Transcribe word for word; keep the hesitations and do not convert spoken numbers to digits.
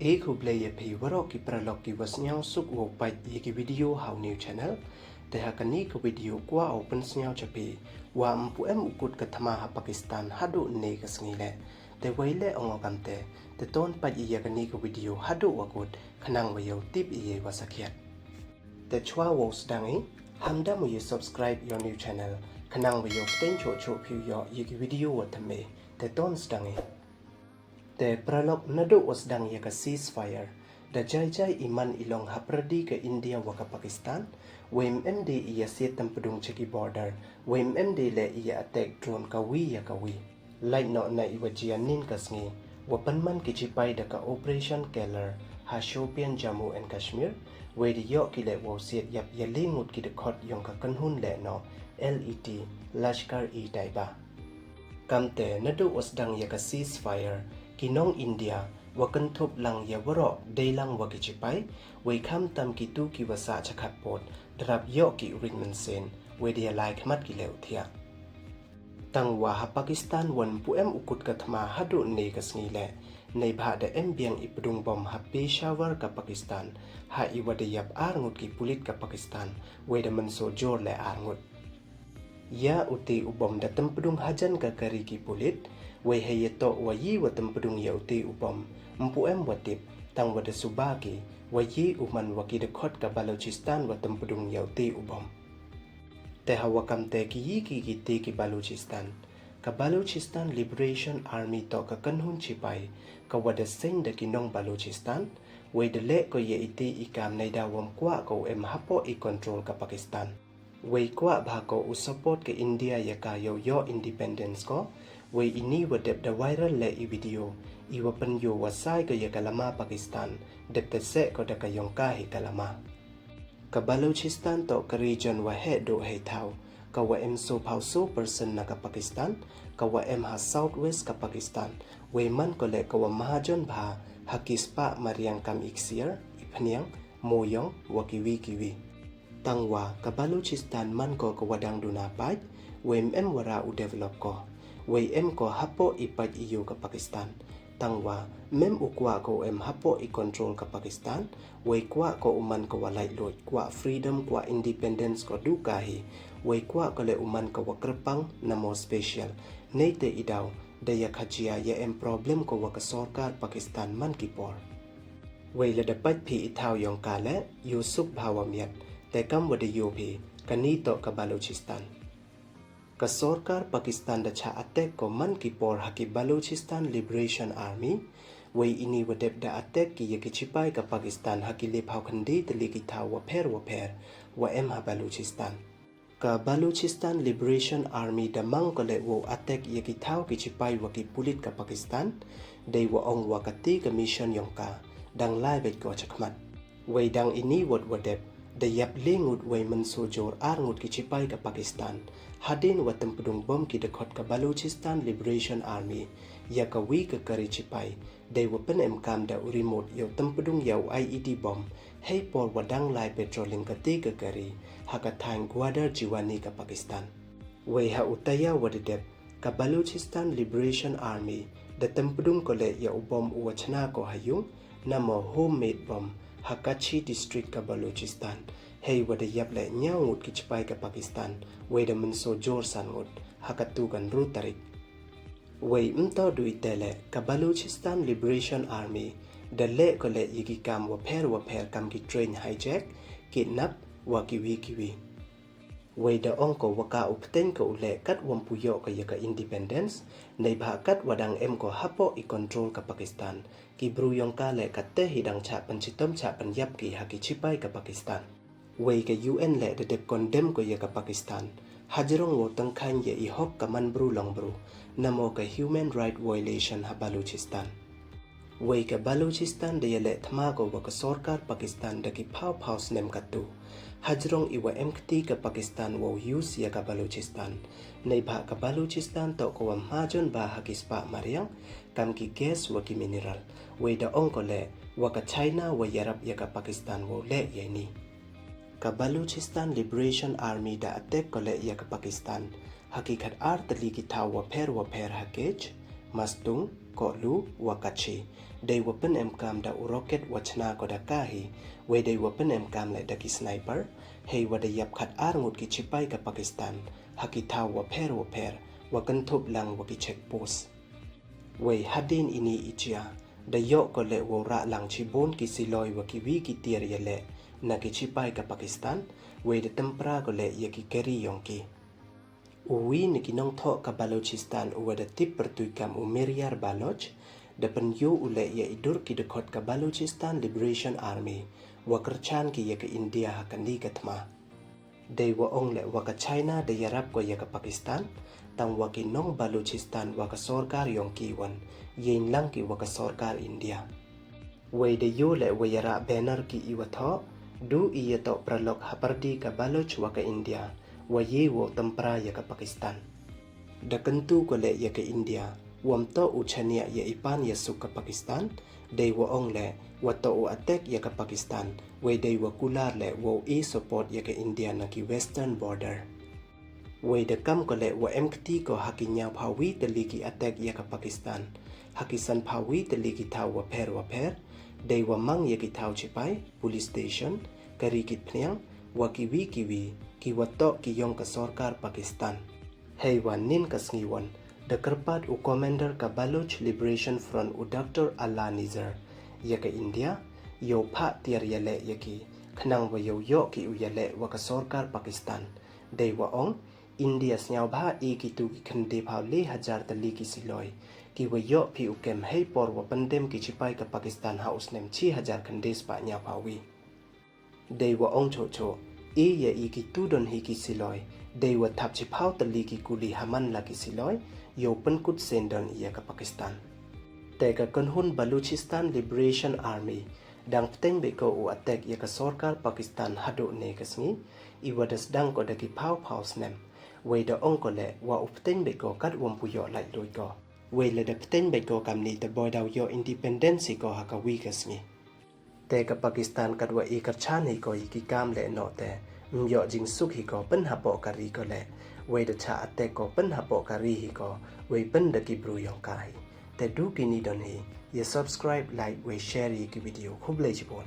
E khublei ya phi waroh ki paralok ki wa sniawsuk wow pait ya ki video ha u new channel. Te ha kani ka video kwah o pynsniaw cha phi wa ym pu em u kut ka thma ha Pakistan haduh ne ka sngi le. Te wei le ong o kamte, te ton pait ya kani ka video haduh wa kut khnang wa yow tip ya wa sakhiat. Te chwa wow sdang i, hamdam u ya subscribe ya u new channel khnang wa yow pteng choh choh phi u yoh ya ki video wa thymme. Te ton sdang i. Te paralok, naduh wa sdang ya ka ceasefire, da jai jai i man i long ha pyrdi ka India wa ka Pakistan. Wei ym em de i ya siat tympdung cha ki border, wei ym em de le i ya attack drone ka wi ya ka wi. Lait noh na i wa jia nin ka sngi, wa pynman ki chipai da ka Operation Keller ha Shopian, Jammu and Kashmir, wei da yoh ki le wow siat yap ya le ngut ki dkhot yong ka kynhun lehnoh, L E T, Lashkar-e-Taiba. Kamte naduh wa sdang ya ka ceasefire, ki nong India wa kynthup lang ya waroh dei lang wa ki chipai, wei khamtam kitu ki wa sah cha khatpud, da rap yoh ki u rit mynsiem, wei da ya lai khmat ki le u thiah. Tangwa ha Pakistan wan pu em u kut ka thma haduh ne ka sngi le, neibhah da em biang i pdung bom ha Peshawar ka Pakistan, ha i wa da yap ar ngut ki pulit ka Pakistan, wei da mynsaw jur le ar ngut. Ya u te u bom da tympdung hajan ka kari ki pulit, wei hei ya toh wa yi wa tympdung ya u te u bom, ym pu em wa tip, tangwa da suba ki wa yi u man wa ki dkhot ka Balochistan wa tympdung ya u te u bom. Te ha wa kamte ki yi ki ki te ki Balochistan. Ka Balochistan Liberation Army toh ka kynhun chipai ka wa da seng da ki nong Balochistan, wei da leh ko ya i te i kam neida wa ym kwah ko em hapoh i control ka Pakistan. Wei kwah bha ko u support ka India ya ka yow yoh independence ko. Wei ini wa dep da viral le i video i wa pynyoh wa sai ko ya ka lama Pakistan, dep te seh ko da ka yong ka hi ka lama. Ka Balochistan toh ka region wa heh duh hei thaw, ka wa em soo phaw soo percent na ka Pakistan, ka wa em ha southwest ka Pakistan. Wei man ko le ka wa mahajon bha ha ki spah mariang kam i ksiar, i phniang, mooyong, wa ki wi ki wi. Tangwa ka Balochistan man ko ka wa dang duna pait, wei ym em wa ra u develop ko. Wei em ko hapoh i pait i yoh ka Pakistan. Tangwa ym em u kwah ko em hapoh i control ka Pakistan, wei kwah ko u man ka wa laitluid, kwah freedom, kwah independence ko du ka hi, wei kwah ko le u man ka wa kyrpang namo special. Neite i daw da ya khajia ya em problem ko wa ka sorkar Pakistan man ki por. Wei lada pait phi i thaw yong ka le, yow suk bha wa miat, te kam wa da yoh phi, kani toh ka Balochistan. Ka sorkar Pakistan da chah attack ko man ki por ha ki Balochistan Liberation Army, wei ini wa dep da attack ki ya ki chipai ka Pakistan ha ki le phaw khyndai tylli ki thaw wa pher wa pher wa em ha Balochistan. Ka Balochistan Liberation Army da mang ko le wow attack ya ki thaw ki chipai wa ki pulit ka Pakistan, dei wa ong wa ka te ka mission yong ka dang lai beit ko chakhmat. Wei dang ini wat wa dep, da yap le ngut wei mynsaw jur ar ngut ki chipai ka Pakistan, hadien wa tympdung bom ki dkhot ka Balochistan Liberation Army ya ka wi ka kari chipai, dei wa pynemkam da u remote yow tympdung ya u I E D bom, hei por wa dang lai patrolling ka te ka kari ha ka thaiñ Gwadar Jiwani ka Pakistan. Wei ha u tayaw wa da dep, ka Balochistan Liberation Army da tympdung ko le ya u bom u wa chna ko ha yung, namo homemade bom, ha Kachi district ka Balochistan, hei wa da yap le ñiaw ngut ki chipai ka Pakistan, wei da mynsaw jur san ngut ha ka tu ka ynru tarik. Wei ym toh du i te le, ka Balochistan Liberation Army da leh ko le ya ki kam wa pher wa pher kam ki train hijack, kidnap, wa ki wi ki wi. Wei da ong ko wa ka u pteng ka u leh kat wa ym pu yoh ka ya ka independence, neibhah kat wa dang em ko hapoh i control ka Pakistan, ki bru yong ka le kat te hi dang chah pynchitom chah pynyap ki ha ki chipai ka Pakistan. Wei ka U N le da dep condemn ko ya ka Pakistan, hajrong wow tyngkhaiñ ya i hok ka man bru long bru, namo ka human right violation ha Balochistan. Wei ka Balochistan da ya leh thma ko wa ka sorkar Pakistan da ki phaw phaw snem katu, hajrong i wa em kti ka Pakistan wow use ya ka Balochistan. Neibhah ka Balochistan toh ko wa mahajon bha ha ki spah mariang, kam ki gas wa ki mineral. Wei da ong ko le, wa ka China wa yarap ya ka Pakistan wow leh ya ini. Ka Balochistan Liberation Army da attack ko le ya ka Pakistan ha ki khat ar tylli ki thaw wa pher wa pher ha Kech, Mastung, Koh Lu wa Kachi. Dei wa pynemkam da u rocket wa chna ko da ka hi, wei dei wa pynemkam le da ki sniper, hei wa da yap khat ar ngut ki chipai ka Pakistan ha ki thaw wa pher wa pher, wa kynthup lang wa ki check post. Wei hadien ini i jia, da yoh ko le wow rah lang chibun ki siloi wa ki wi ki tiar ya le na ki chipai ka Pakistan, wei da tympra ko le ya ki kari yong ki. U wi na ki nongthoh ka Balochistan u wa da tip pyrtuit kam u Miryar Baloch, da pynyoo u le ya i dur ki dkhot ka Balochistan Liberation Army, wa kyrchan ki ya ka India ha kani ka thma. Dei wa ong le wa ka China da yarap ko ya ka Pakistan, tang wa ki nong Balochistan wa ka sorkar yong ki wan yeng lang ki wa ka sorkar India. Wei da yoo le wa yarah banner ki i wa thoh, du i ya toh pralok hapyrdi ka Baloch wa ka India, wa ye wow tympra ya ka Pakistan. Da kyntu ko le ya ka India, wam toh u chaniah ya i pan ya suk ka Pakistan, dei wa ong le, wa toh u attack ya ka Pakistan, wei dei wa kular le wow e support ya ka India na ki western border. Wei da kam ko le wa em kti ko ha ki ñiawphaw wi tylli ki attack ya ka Pakistan, ha ki sanphaw wi tylli ki thaw wa pher wa pher, dei wa mang ya ki thaw chipai, police station, kari ki phniang, wa ki wi ki wi, ki wa toh ki yong ka sorkar Pakistan. Hei wa nin ka sngi wan, da kyrpad u commander ka Baloch Liberation Front u Doctor Allah Nizar ya ka India, yow phah tiar ya le ya ki, khnang wa yow yoh ki u ya le wa ka sorkar Pakistan. Dei wa ong, India sñiawbha e ki tu ki khyndai phaw le hajar tylli ki siloi, ki wa yoh phi u kem hei por wa pyndem ki chipai ka Pakistan ha u snem chi hajar khyndai spah ñiawphaw wi. Dei wa ong choh choh, e ya i ki tu don hi ki siloi, dei wa thap chiphaw tylli ki kuli ha man la ki siloi, yow pynkut sendon ya ka Pakistan. Te ka kynhun Balochistan Liberation Army, dang pteng beit ko u attack ya ka sorkar Pakistan haduh ne ka sngi, i wa da sdang ko da ki phaw phaw snem. Wei da ong ko le wa u pteng beit ko kat wam pu yoh lait luid ko. Wei le da pteng beit ko kamni te boi daw yoh independence hi ko ha ka wi ka sngi. Te ka Pakistan kat wa i kyrchan hi ko i ki kam le noh te, m yoh jingsuk hi ko pynhapoh ka ri ko le, wei da cha attack ko pynhapoh ka ri hi ko, wei pyn da ki bru yong ka hi. Te du kini don hi, ya subscribe, like, wei share i ki video. Khublei chibun.